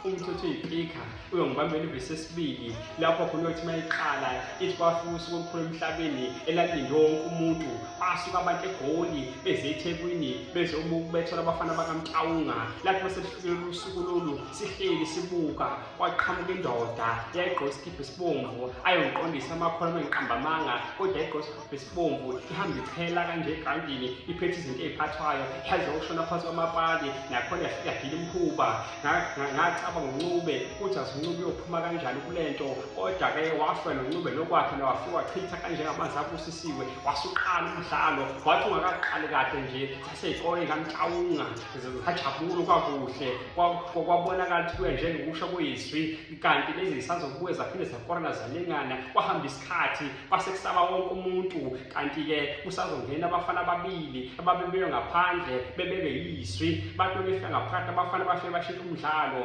Umthetho uyipika uyongibambela ivesi yesibili lapho khona uyothi uma iqala ithi kwafika usuku olukhulu emhlabeni elalilinde wonke umuntu basuka abantu egoli beze ethekwini bezobuka bethola abafana bakamtawunga lathi uma selifikile lolu suku lolu sihleli sibuka kwaqhamuka indoda yayigqoke isikibha esibomvu ayongiqondisa amakhono mengiqamba amanga kodwa yayigqoke isikibha esibomvu ihamba ichela kanje egrawundini iphethe izinto ey'phathwayo yaze ushona phansi kwamapali nakhona yafika yagila umkhuba ngacabanga uncube ukuthi azincube uyophuma kanjani kule nto kodwa-ke wafika noncube nokwakhe nowafika wachitha kanjengamanzi abusisiwe wasuqala umdlalo wathi ungakaqali kahle nje saseyikole kamtawunga zajabula kwakuhle kwabonakala ukuthi kuya njengokusho kuyizwi kanti lezi zisazobuye zaphinde zakorana zalingana kwahamba isikhathi kwase kusaba wonke umuntu kanti-ke kusazongena abafana ababili ababebeyo ngaphandle bebeke yizwi bathi bebefika ngaphakathi abafana bafike bashintsha umdlalo.